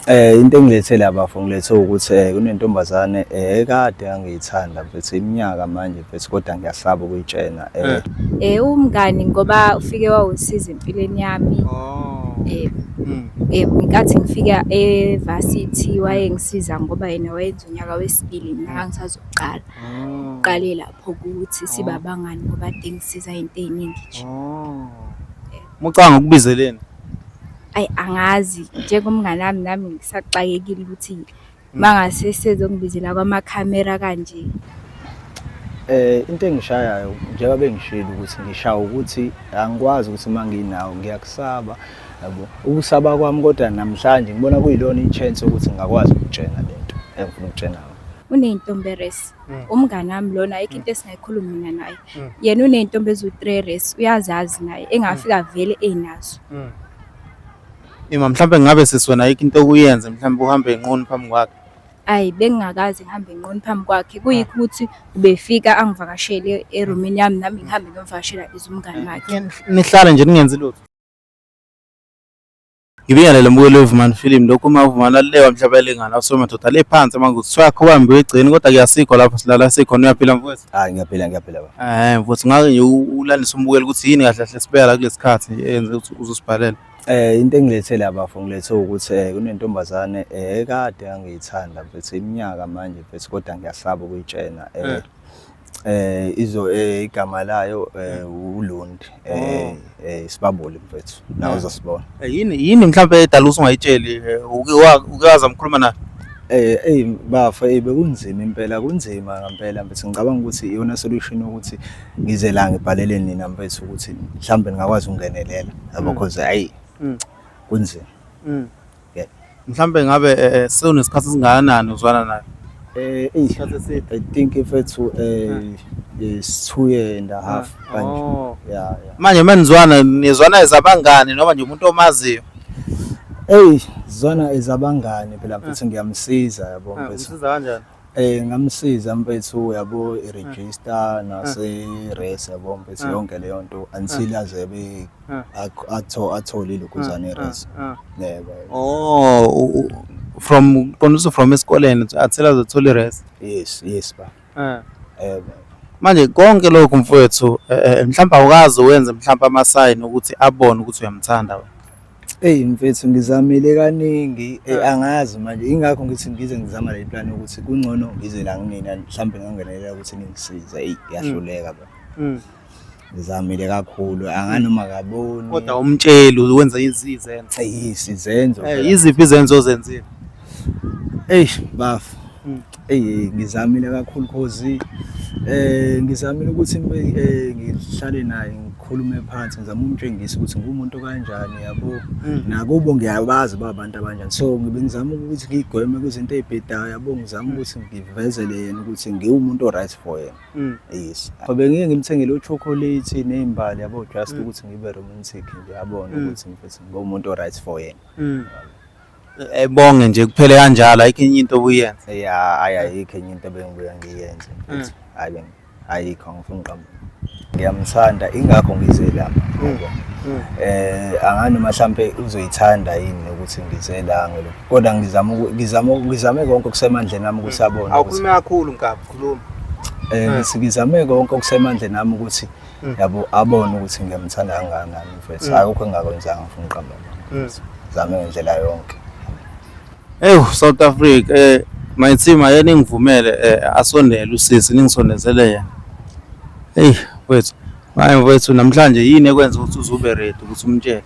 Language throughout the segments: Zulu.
Into engilethe la bafo, ngilethe ukuthi kunentombazane ekade angiyithanda mfethu iminyaka manje mfethu, kodwa ngiyasaba ukuyitshena. Umngani ngoba ufike wawusiza empilweni yami. Oh. Ngenkathi ngifika e-varsity wayengisiza ngoba yena wayenza unyaka wesibili, mina ngangisazoqala. Oh. Uqale lapho ukuthi sibe abangani ngoba kade engisiza izinto ey'ningi nje. Oh. Mucanga ukubizeleni? Ayi angazi, njengomngani wami nami ngisaxakekile ukuthi mangase sezongibizela kwamakhamera kanje. Into engishayayo njengoba bengishilo ukuthi ngishaya ukuthi angikwazi ukuthi uma nginawo ngiyakusaba, yabo. Ukusaba kwami kodwa namhlanje ngibona kuyilona i-chance yokuthi ngingakwazi ukutshena lento engifuna ukutshena yona. Uney'ntombi e-res. Umngani wami lona ayikho into esingayikhulumi mina naye. Yena uney'ntombi eziwu-three res, uyazazi naye engafika vele ey'nazo. Ima mhlambe ngabe sisi wena ayikho into okuyenze, mhlambe uhambe nqunu phambi kwakhe. Ayi bengingakaze ngihambe nqunu phambi kwakhe, kuyikho ukuthi ubefika angivakashele erumini yami, nami ngihambe ngiyomvakashela as umngani wakhe. Nihlale nje ningenzi lutho. Ngibingelele mbukeli weVumani Film, lokhu uma uVumani alewa mhlaba elingana awusuke madoda le phansi uma kuthiwa kubambe egcini, kodwa kuyasikho lapho silala sikhona. Uyaphila mfowethu? Hayi ngiyaphila, ngiyaphila baba. Mfowethu, ngake nje ulandise umbukeli ukuthi yini kahle kahle sibeka la kulesi khathi enze ukuthi uzosibhalela. Into engilethe la bafo, ngilethe ukuthi kunentombazane ekade angiyithanda mfethu iminyaka manje mfethu, kodwa ngiyasaba ukuyitshena. Izo igama layo uLundi, isibabuli mfethu, nawe uzosibona. Yini mhlawumbe edala ukuthi ungayitsheli? Uke wazama ukukhuluma naye? Eyi bafo, bekunzima impela, kunzima ngempela mfethu. Ngicabanga ukuthi iyona solution ukuthi ngize la ngibhalele nina mfethu ukuthi mhlawumbe ningakwazi ukungenelela yabo, cause hayi kunzima. Yeah. Mhlawumbe ngabe sewunesikhathi esingakanani uzwana naye? Eyi, Isikhathi eside. I think mfethu is 2 year and a half kanje. Oh. Yeah. Manje manizwana, nizwana ezabangani noma nje umuntu omaziyo? Eyi, zwana ezabangani phela mfethu, ngiyamsiza yabo mfethu. Umsiza kanjani? Ngamsiza mfethu yabo, i-register nase res yabo mfethu, yonke leyo nto until aze be athole ilokhuzana i-res. Yebo. Oh, from qondisa from esikoleni athela azothola i-res. Yes ba. Yebo. Manje konke lokhu mfowethu, mhlawumbe awukaze wenze mhlawumbe ama-sign ukuthi abone ukuthi uyamthanda wena? Eyi mfethu, ngizamile kaningi, angazi manje, ingakho ngithi ngize ngizama le plan ukuthi kungcono ngize la kunina, mhlawumbe ngingangenelela ukuthi ningisize. Eyi ngiyahluleka ba. Ngizamile kakhulu, anganoma kaboni. Kodwa umtsheli wenza izenzo. Yes, izenzo. Yiziphi izenzo ozenzile? Eyi bafo. Eyi ngizamile kakhulu, cause ngizamile ukuthi ngihlale naye ngikhulume phansi, ngizama ukumtshengisa ukuthi ngumuntu kanjani yabo. Nakubo ngiyabazi ba abantu abanjani, so ngibe ngizama ukuthi ngigweme kwizinto ey'bhedayo yabo, ngizama ukuthi ngivezele yena ukuthi ngiwumuntu o-right for yena. Yes. Bengike ngimthengele u-chocolate ney'mbali yabo, just ukuthi ngibe romantic nje, abone ukuthi mfethu ngiwumuntu o-right for yena. Ebonge nje kuphele kanjalo, ayikho enye into obuyenza? Ya, hayi ayikho enye into ebengibuya ngiyenze mfethu. Hayi ayikho, angifuni uqamba. Ngiyamthanda, ingakho ngize lapha. Yabo. Angani mhlambe uzoyithanda yini ukuthi ngize la ngelo. Kodwa ngizama ngizame konke okusemandleni ami ukuthi abone ukuthi Awukhulume kakhulu Nkabi, khuluma. Ngithi ngizame konke okusemandleni ami ukuthi yabo abone ukuthi ngiyamthanda kangakanani mfethu. Akukho engingakwenzanga, ngifuna uqamba. Zame ngendlela yonke. Ewu South Africa, my team ake ningivumele asondele usisi, ningisondezele yena. Hey mfethu, hayi mfethu, namhlanje yini ekwenza ukuthi uzube ready ukuthi umtshele?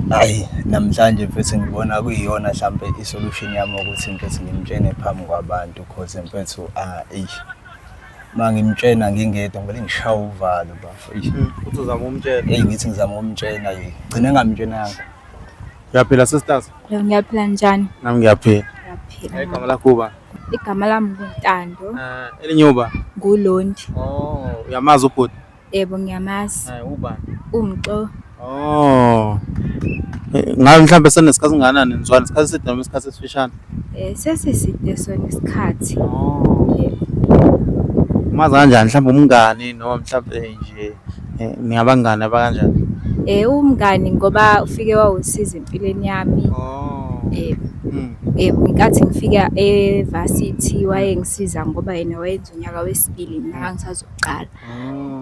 Hayi namhlanje mfethu ngibona kuyiyona mhlambe i-solution yami ukuthi mfethu ngimtshene phambi kwabantu, cause mfethu eish uma ngimtshena ngingedwa ngivele ngishaya uvalo bafo. Eish. Uthi uzama ukumtshela. Eyi ngithi ngizama ukumtshena, gcine ngamtshenanga. Uyaphila sisters? Yebo, ngiyaphila, njani? Nami ngiyaphila. Ngiyaphila. Igama lakho uba? Igama lami nguNtando. Elinye uba? Ngulondi. Oh, uyamazi ubhuti? Yebo, ngiyamazi. Ubani? Umxo. Oh. Ngabe mhlawumbe senesikhathi singakanani nizwana, isikhathi eside noma isikhathi esifishane? Sesiside sona isikhathi. Oh. Yebo. Umazi kanjani, mhlawumbe umngani noma mhlawumbe nje ningabangani abakanjani? Umngani ngoba ufike wawusiza empilweni yami. Oh. Yebo. Yebo, ngenkathi ngifika e-varsity wayengisiza ngoba yena wayenza unyaka wesibili mina ngangisazoqala.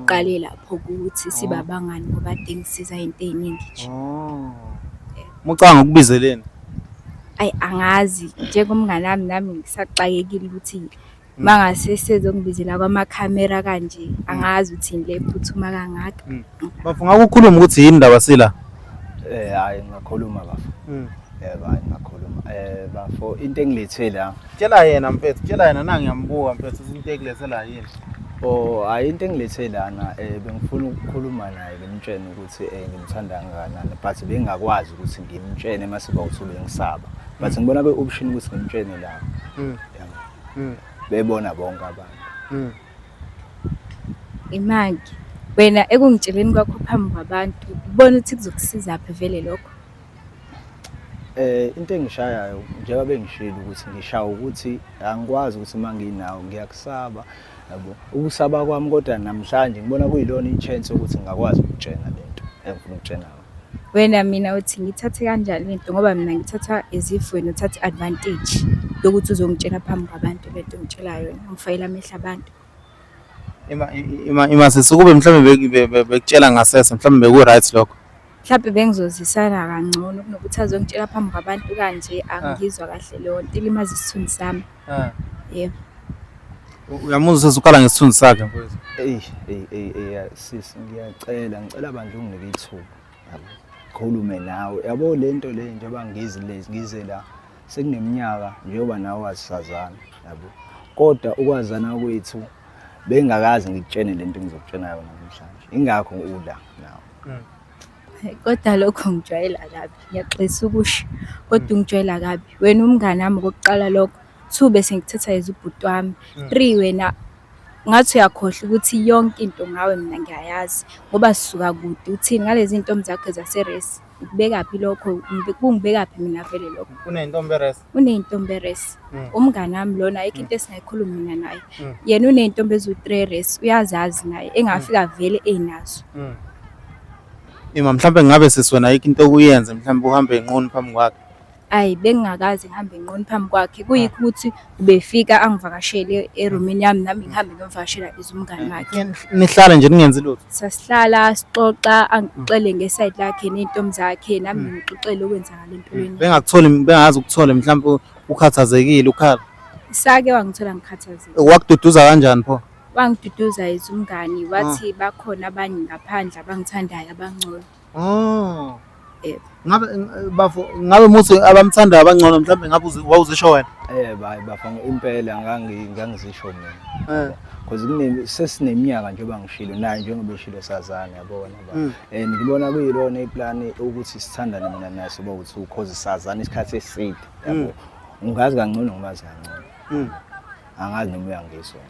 Kuqale lapho ukuthi sibe abangani ngoba kade engisiza izinto ey'ningi nje. Mucanga ukubizeleni? Ayi angazi, njengomngani wami nami ngisaxakekile ukuthi mangase sezongibizela kwamakhamera kanje, angazi ukuthi yini le ephuthuma kangaka. Bafo ngabe ukhuluma ukuthi yini ndaba sila? Hhayi ngingakhuluma bafo. Yebo, hhayi ngingakhuluma. Bafo into engilethe la. Tshela yena mfethu, tshela yena na ngiyambuka mfethu ukuthi into ekulethe la yini. Oh, hhayi into engilethe lana bengifuna ukukhuluma naye ngimtshene ukuthi ngimthanda kangakanani but bengingakwazi ukuthi ngimtshene mase bawuthi bengisaba. But ngibona kwi-option ukuthi ngimtshene la. Yabo. Bebona bonke abantu. Imaki, wena ekungitsheleni kwakho phambi kwabantu, ubona ukuthi kuzokusizaphi vele lokho? Into engishayayo njengoba bengishilo ukuthi ngishaya ukuthi angikwazi ukuthi uma nginawo ngiyakusaba yabo. Ukusaba kwami kodwa namhlanje ngibona kuyilona i-chance yokuthi ngingakwazi ukutshena lento engifuna ukutshena yona. Wena mina uthi ngithathe kanjani lento ngoba mina ngithatha as if wena uthatha i-advantage yokuthi uzongitshela phambi kwabantu lento ongitshela yona, ungifakela amehlo abantu. Ima ima ima sisi kube mhlawumbe bekutshela ngasese mhlawumbe beku-right lokho. Mhlampe bengizozisana kangcono kunokuthi azongitshela phambi kwabantu kanje, angiyizwa kahle leyo nto ilimaza isithunzi sami. Yebo. Uyamuzwa sisi ukhala ngesithunzi sakhe mfowethu. Eyi, eyi, eyi, eyi, sisi ngiyacela, ngicela bandla unginike ithuba. Yabo. Khulume nawe. Yabo le nto le njengoba ngizile ngize la sekuneminyaka njengoba nawe wasazana, yabo. Kodwa ukwazana kwethu bengingakaze ngikutshene lento engizokutshena yona namhlanje. Ingakho ula nawe. Kodwa lokho ngijwayela kabi, ngiyaxolisa ukusho, kodwa ungijwayela kabi. Wena umngani wami okokuqala lokho. Two, bese ngikuthatha as ubhuti wami. Three, wena ngathi uyakhohlwa ukuthi yonke into ngawe mina ngiyayazi ngoba sisuka kude. Uthini ngalezi iy'ntombi zakho zaseresi? Ukubekaphi lokho? Kungibekaphi mina vele lokho? Uney'ntombi eresi? Uney'ntombi eresi. Umngani wami lona ayikho into esingayikhulumi mina naye. Yena uney'ntombi eziwu-three eresi, uyazazi naye, engafika vele enazo. Ima mhlawumbe ngabe sisi wena ayikho into okuyenze mhlawumbe uhambe nqunu phambi kwakhe. Ayi bengingakaze ngihambe nqunu phambi kwakhe, kuyikho ukuthi ubefika angivakashele erumini yami nami ngihambe ngiyomvakashela as umngani wakhe. Nihlale nje ningenzi lutho. Sasihlala sixoxa angixoxele ngesayidi lakhe ney'ntombi zakhe nami ngimxoxele okwenzakala empilweni. Bengakutholi bengazi ukuthole mhlawumbe ukhathazekile ukhala. Sake wangithola ngikhathazekile. Wakududuza kanjani pho? Wangiduduza as umngani wathi bakhona abanye ngaphandle abangithandayo abangcono. Oh. Yebo. Ngabe bafo ngabe muthi abamthandayo abangcono mhlawumbe ngabe wawuzisho wena? Hayi bafo impela ngangizisho mina. Because kune sesineminyaka njengoba ngishilo naye njengoba eshilo sazana yabona ba. And ngibona kuyilona iplani ukuthi sithandane mina naye soba u-two cause sazana isikhathi eside yabo. Ungazi kangcono ngimazi kangcono. Angazi noma uyangizwa.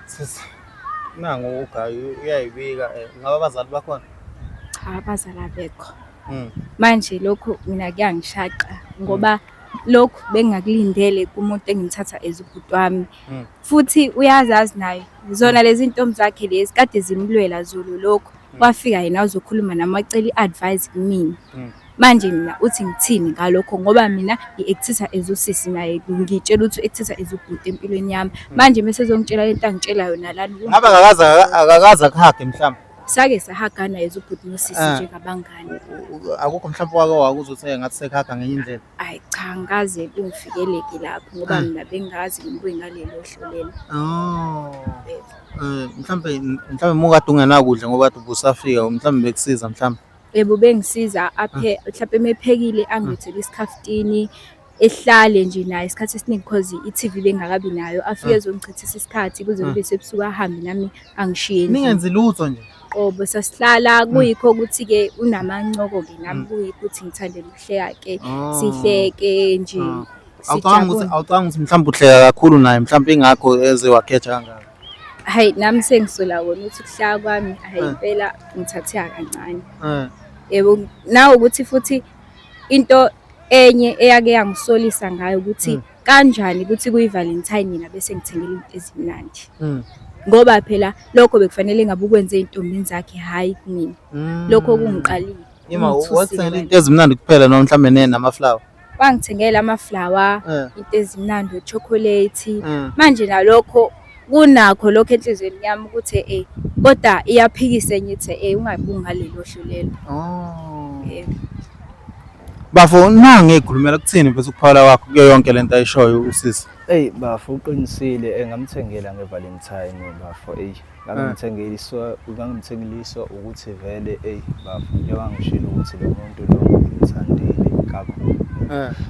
Sisi nangu ugayi uyayibika ngabe abazali bakhona? Cha, abazali abekho. Manje lokhu mina kuyangishaqa ngoba lokhu bengingakulindele kumuntu engimthatha as ubhuti wami. Futhi uyazazi naye zona lezi ntombi zakhe lezi kade zimlwela zolo lokhu. Wafika yena wazokhuluma nami wacela i-advice kumina. Manje mina uthi ngithini ngalokho ngoba mina ngi-actisa as usisi naye ngitshela ukuthi u-actisa as ubhuti empilweni yami. Manje mese ezongitshela lento angitshela yona lana. Ngabe akakaze akakaze akuhage mhlawumbe? Sake sahagana as ubhuti nosisi njengabangani. Akukho mhlawumbe wake wakuzwa ukuthi ngathi sekuhaga ngenye indlela? Ayi cha, angikaze kungifikeleke lapho ngoba mina bengingazi ngibuye ngalelo hlo lelo. Oh. Mhlawumbe mhlawumbe uma ukade ungenakudla ngoba kade ubusafika mhlawumbe bekusiza mhlawumbe. Yebo bengisiza aphe mhlawumbe uma ephekile angilethele isikhaftini ehlale nje naye isikhathi esiningi cause i-T_V bengakabi nayo afike ezongichithisa isikhathi kuze kube sebusuku ahambe nami angishiye endlini. Ningenzi lutho nje. Qobo sasihlala kuyikho ukuthi-ke unamancoko-ke nami kuyikho ukuthi ngithandela ukuhleka-ke sihleke nje. Awucabanga ukuthi awucabanga ukuthi mhlawumbe uhleka kakhulu naye mhlawumbe ingakho eze wakhetha kangaka. Hayi nami sengisola wona ukuthi ukuhleka kwami hayi impela ngithatheka kancane. Yebo nawe ukuthi futhi into enye eyake yangisolisa ngayo ukuthi kanjani ukuthi kuyi-Valentine yena bese ngithengela into ezimnandi. Ngoba phela lokho bekufanele ngabe ukwenze ey'ntombini zakhe hhayi kumina. Lokho kungiqalile. Ima Ungithusile wakuthengela wena. into ezimnandi kuphela noma mhlambe nama-flower? Wangithengela ama-flower, Eh. into ezimnandi, o-chocolate. Mm. Manje nalokho kunakho lokho enhliziyweni yami ukuthi kodwa iyaphikisa enye ithi ungabuki ngalelo hlo lelo. Oh. Yebo. Bafo nange ekhulumela kuthini mfethu ukuphawula kwakho kuyo yonke lento ayishoyo usisi? Eyi bafo uqinisile, ngamthengela nge-Valentine bafo, eyi ngangimthengeliswa ngangimthengeliswa ukuthi vele eyi bafo njengoba ngishilo ukuthi lo muntu lo ngimthandile kakhulu.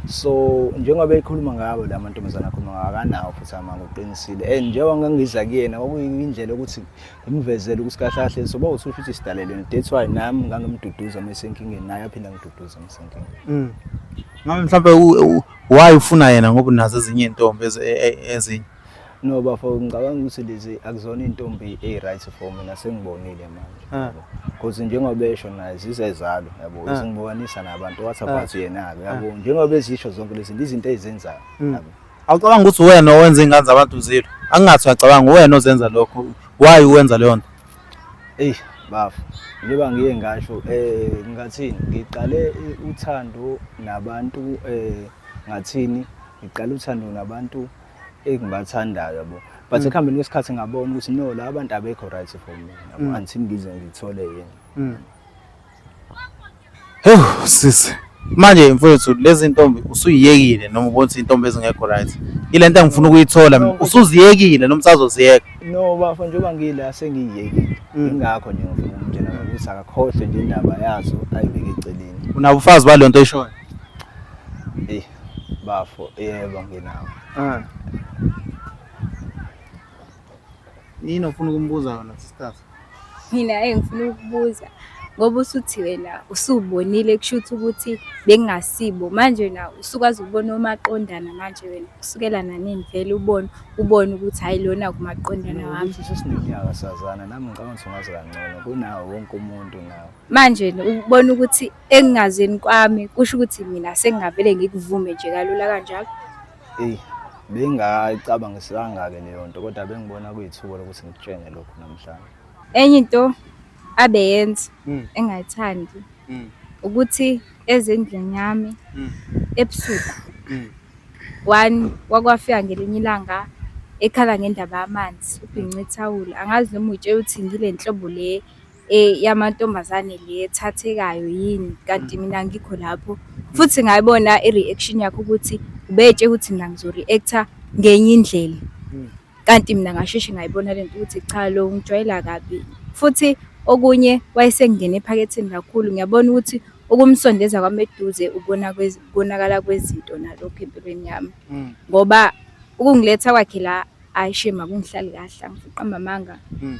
So njengoba ekhuluma ngabo la mantombazane akhuluma ngawo akanawo futhi amanga, uqinisile. And njengoba ngangiza kuyena kwakuyindlela yokuthi ngimvezele ukuthi kahle kahle soba uthi usho ukuthi sidalelene. That's why nami ngangimduduza uma esenkingeni naye aphinde angiduduze uma esenkingeni. Ngabe mhlambe why ufuna yena ngoba unazo ezinye iy'ntombi ezinye? No bafo, ngicabanga ukuthi lezi akuzona iy'ntombi eyi-right for mina, sengibonile manje. Yabo. Because njengoba esho naye zizezalo yabo, zingibukanisa nabantu, what about yena-ke yabo, njengoba ezisho zonke lezi zinto, izinto ezenzayo yabo. Awucabanga ukuthi uwena owenza iy'ngane zabantu zilo? Angingathi uyacabanga uwena ozenza lokho. Why uwenza leyo nto? Eyi bafo, njengoba ngiye ngasho ngathini, ngiqale uthando nabantu ngathini, ngiqale uthando nabantu engibathandayo yabo. But ekuhambeni kwesikhathi ngabona ukuthi no, la bantu abekho right for me yabo, until ngize ngithole yena. Hewu sisi. Manje mfowethu lezi ntombi usuyiyekile noma ubona ukuthi intombi ezingekho right? Ile nto engifuna ukuyithola mina. Usuziyekile noma usazoziyeka? No bafo, njengoba ngila sengiyiyekile. Ingakho nje ngifuna ukumtshela ukuthi akakhohlwe nje indaba yazo, ayibeke eceleni. Unabufazi baleyo nto oyishoyo? Eyi bafo, yebo nginawo. Yini ofuna ukumbuza yona sisters? Mina engifuna ukubuza ngoba usuthi wena usubonile kushuthi ukuthi bekungasibo manje wena usukwazi ukubona omaqondana manje wena kusukela nanini vele ubone ubone ukuthi hhayi lona kumaqondana wami. Ukuthi sesineminyaka sazana, nami ngicabanga ukuthi ungazi kangcono kunawo wonke umuntu nawe. Manje ubona ukuthi engingazini kwami kusho ukuthi mina sengingavele ngikuvume nje kalula kanjalo. Eyi bengingayicabangisanga-ke leyo nto, kodwa bengibona kuyithuba lokuthi ngikutshene lokhu namhlanje. Enye into abeyenza engayithandi ukuthi eze endlini yami ebusuku. One, kwakwafika ngelinye ilanga ekhala ngendaba yamanzi, ubhince ithawula. Angazi noma uy'tshela ukuthi ngile nhlobo le yamantombazane le ethathekayo yini, kanti mina angikho lapho. Futhi ngayibona i-reaction yakhe ukuthi ubey'tshela ukuthi mina ngizo-react-a ngenye indlela. Kanti mina ngasheshe ngayibona lento ukuthi cha lo ungijwayela kabi. Futhi okunye wayesengingena ephaketheni kakhulu, ngiyabona ukuthi ukumsondeza kwami eduze ubona ukonakala kwezinto nalokhu empilweni yami. Ngoba ukungiletha kwakhe la, hhayi shame akungihlali kahle, angifuni ukuqamba amanga,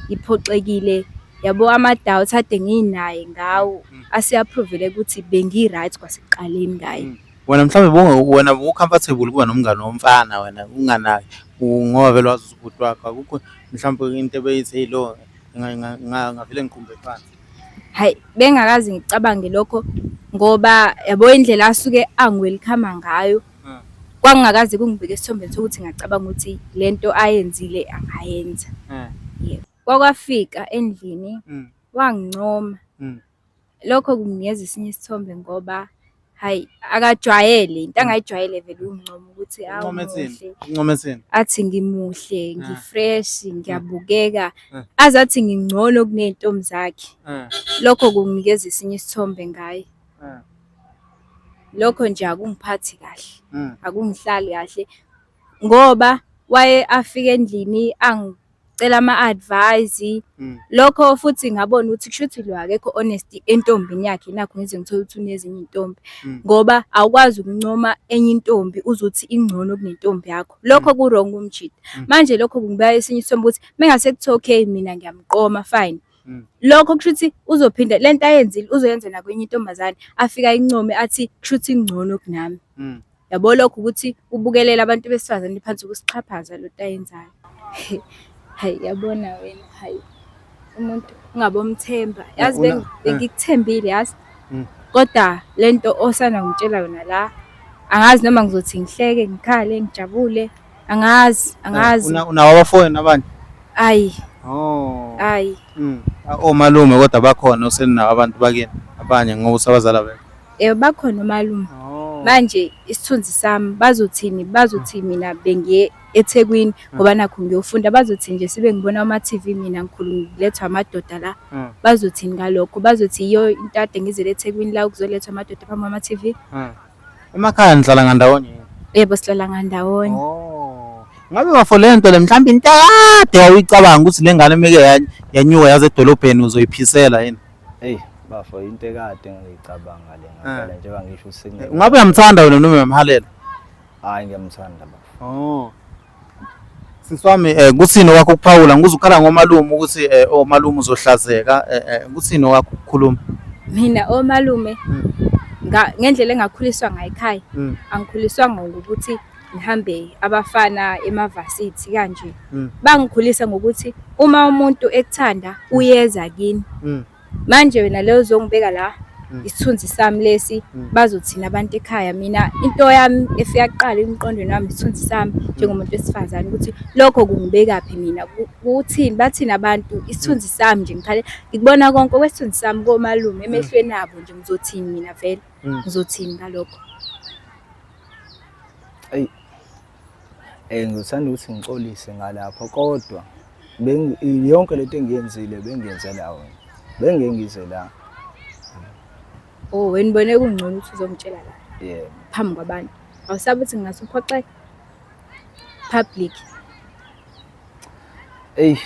ngiphoxekile. Yabo ama-doubts ade nginaye ngawo ase-approve-ile ukuthi bengi-right kwasekuqaleni ngaye. Wena mhlawumbe wena ubu-comfortable ukuba nomngani womfana wena unganaki ngoba vele wazi ukuthi ubhuti wakho akukho mhlawumbe into ebeyithi hey lo ngavele ngiqumbe phansi. Hhayi, bengingakaze ngicabange lokho ngoba yabo indlela asuke angi-welcome-a ngayo, kwakungakaze kungibeke esithombeni sokuthi ngingacabanga ukuthi le nto ayenzile angayenza. Yebo. Kwakwafika endlini wangincoma. Lokho kunginikeza esinye isithombe ngoba hhayi akajwayele, into angayijwayele vele ukungincoma ukuthi Uncoma ethini? awumuhle. Uncoma ethini? Athi ngimuhle, ngi-fresh, ngiyabukeka, aze athi ngingcono kuney'ntombi zakhe. Lokho kunginikeza esinye isithombe ngaye. Lokho nje akungiphathi kahle, akungihlali kahle ngoba waye afike endlini angicela ama-advice. Lokho futhi ngabona ukuthi kushuthi lo akekho honest entombini yakhe, nakhu ngize ngithole ukuthi unezinye iy'ntombi. Ngoba awukwazi ukuncoma enye intombi uze uthi ingcono kunentombi yakho. Lokho ku-wrong kumjita. Manje lokho kungibeka esinye isithombe ukuthi mengase kuthiwa okay mina ngiyamqoma fine. Lokho kushuthi uzophinda le nto ayenzile uzoyenza nakwenye intombazane, afike ayincome athi kushuthi ingcono kunami. Yabo lokho ukuthi ubukelela abantu besifazane phansi ukusixhaphaza lo nto ayenzayo. Hhayi yabona wena, hhayi umuntu ungabomthemba. Yazi bengikuthembile yazi, kodwa le nto osanda kungitshela yona la, angazi noma ngizothi ngihleke, ngikhale, ngijabule, angazi, angazi. Unawo abafowenu abanye? Ayi. Oh. Hayi. Omalume kodwa bakhona osenawo abantu bakini abanye ngoba usabazala bekho. Yebo bakhona omalume. Oh. Manje isithunzi sami bazothini? Bazothi mina bengiye eThekwini ngoba nakhu ngiyofunda. Bazothi nje sibe ngibona ama-TV mina ngikhulu ngilethwa amadoda la. Bazothini ngalokho? Bazothi yiyo into ade ngizele eThekwini la ukuzolethwa amadoda phambi kwama-TV. Emakhaya nihlala ngandawonye yini? Yebo sihlala ngandawonye. Oh. Ngabe bafo le nto le mhlawumbe into kade wawuyicabanga ukuthi le ngane meke yanyuka yaze edolobheni uzoyiphisela yini? Eyi bafo into ekade ngiyicabanga le ngampela njengoba ngisho usingle. Ungabe uyamthanda wena noma uyamhalela? Hayi ngiyamthanda bafo. Oh. Sisi wami kuthini wakho ukuphawula ngikuze ukhala ngomalume ukuthi omalume uzohlazeka kuthini wakho ukukhuluma? Mina omalume ngendlela engakhuliswa ngayo ekhaya angikhuliswanga ngokuthi ngihambe abafana emavasithi kanje. Bangikhulisa ngokuthi uma umuntu ekuthanda uyeza kini. Manje wena leyo uzongibeka la isithunzi sami lesi bazothina abantu ekhaya. Mina into yami efika kuqala emqondweni wami isithunzi sami njengomuntu wesifazane ukuthi lokho kungibekaphi mina, kuthini bathini abantu isithunzi sami nje ngikhale ngikubona konke okwesithunzi sami komalume emehlweni abo nje ngizothini mina vele ngizothini ngalokho. Eyi ngizothanda ukuthi ngixolise ngalapho kodwa yonke lento engiyenzile bengiyenzela wena. Bengeke ngize la. Oh wena ubone kungcono ukuthi uzongitshela la. Yebo. Phambi kwabantu. Awusabi ukuthi ngingase uphoxeke public. Eyi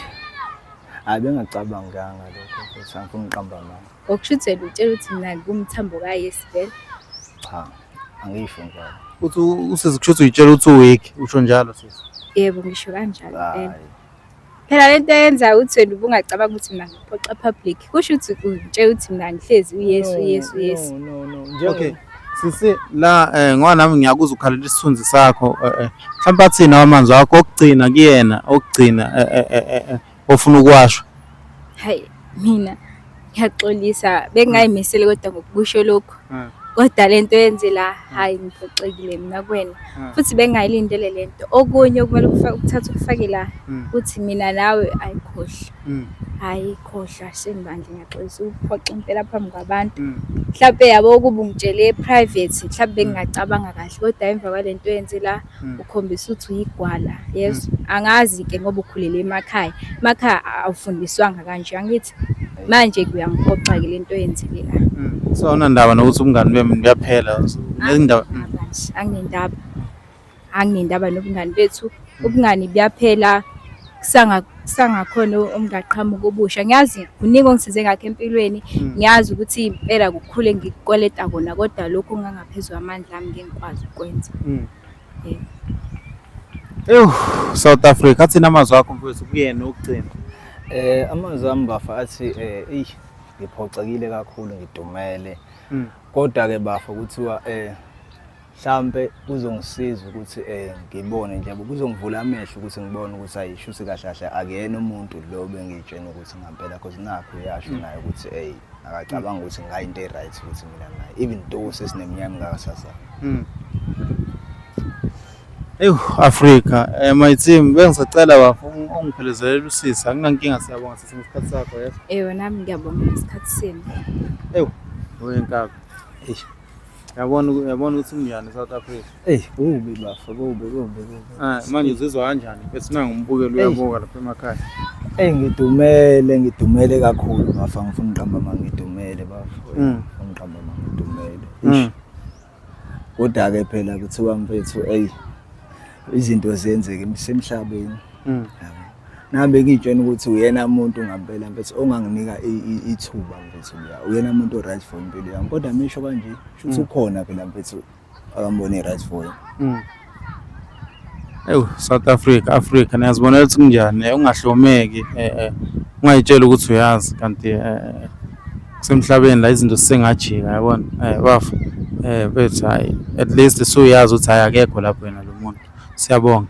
hayi bengacabanganga lokho futhi angifuni ukuqamba amanga. Okusho ukuthi wena utshela ukuthi mina ngumthambo kaYesu vele. Cha, angisho njalo. Uthi usisi kusho ukuthi uyitshela ukuthi uweak, usho njalo sisi. Yebo ngisho kanjalo vele. Hayi. Phela lento eyenzayo ukuthi wena ubungacabanga ukuthi mina ngiphoxa public. Kusho ukuthi ungitshela ukuthi mina ngihlezi uYesu uYesu uYesu. No no no. Okay. Sisi la ngoba nami ngiyakuzwa ukhalela isithunzi sakho mhlawumbe athini amanzi wakho okugcina kuyena okugcina ofuna ukuwasho. Hayi mina ngiyaxolisa bengingayimisele kodwa ngokusho lokhu. Kodwa lento yenze la hayi ngiphoxekile mina kuwena. Futhi bengingayilindele lento. Okunye okumele ukuthathe ukufake la uthi mina nawe ayikhohlwa. Hayi khohlwa shame bandla ngiyaxolisa ukuphoxa impela phambi kwabantu. Mhlampe yabo ukuba ungitshele private mhlampe bengingacabanga kahle kodwa emva kwalento oyenze la ukhombisa ukuthi uyigwala. Yes, angazi-ke ngoba ukhulele emakhaya. Emakhaya awufundiswanga kanje angithi? Manje kuyangiphoxa-ke lento oyenzile la. So awunandaba nokuthi ubungani benu buyaphela nezindaba. Anginendaba. Anginendaba nobungani bethu. Ubungani buyaphela kusangakhona okungaqhamuka obusha. Ngiyazi kuningi ongisize ngakho empilweni. Ngiyazi ukuthi impela kukhulu engikukweleta kona kodwa lokhu okungangaphezu kwamandla ami ngeke ngikwazi ukukwenza. Yebo. Ewu South Africa athini amazwi akho mfowethu kuyena okugcina? Amazwi ami bafa athi eyi ngiphoxekile kakhulu ngidumele. Kodwa ke bafa kuthiwa mhlambe kuzongisiza ukuthi ngibone nje kuzongivula amehlo ukuthi ngibone ukuthi ayisho ukuthi kahle kahle akuyena umuntu lo bengiyitshena ukuthi ngampela because nakho uyasho naye ukuthi hey akacabanga ukuthi ngayinto e-right ukuthi mina naye even though sesineminyaka engakasazana. Ewu Africa, my team bengisacela bafo ungiphelezele usisi akunankinga siyabonga sisi ngesikhathi sakho yes. Ewe nami ngiyabonga ngesikhathi senu. Ewu wenkabi. Eish. Uyabona uyabona ukuthi kunjani eSouth Africa. Eyi kubi bafo kubi kubi kubi. Manje uzizwa kanjani? Bese nangumbukeli uyabuka lapha emakhaya. Eyi ngidumele ngidumele kakhulu bafo angifuni uqamba amanga ngidumele bafo. Ngifuna uqamba amanga ngidumele. Eish. Kodwa ke phela kuthiwa mfethu eyi izinto ziyenzeka emhlabeni. Nami bengiyitshena ukuthi uyena umuntu ngampela mfethu onganginika ithuba mfethu ya. Uyena umuntu o-right for impilo yami. Kodwa misho kanje shuthi ukhona phela mfethu akambone right for yena. Ewu South Africa, Africa niyazibonela ukuthi kunjani ungahlomeki ungayitsheli ukuthi uyazi kanti kusemhlabeni la izinto zisengajika yabona bafo bethu hayi at least suyazi ukuthi hayi akekho lapho yena lo muntu. Siyabonga.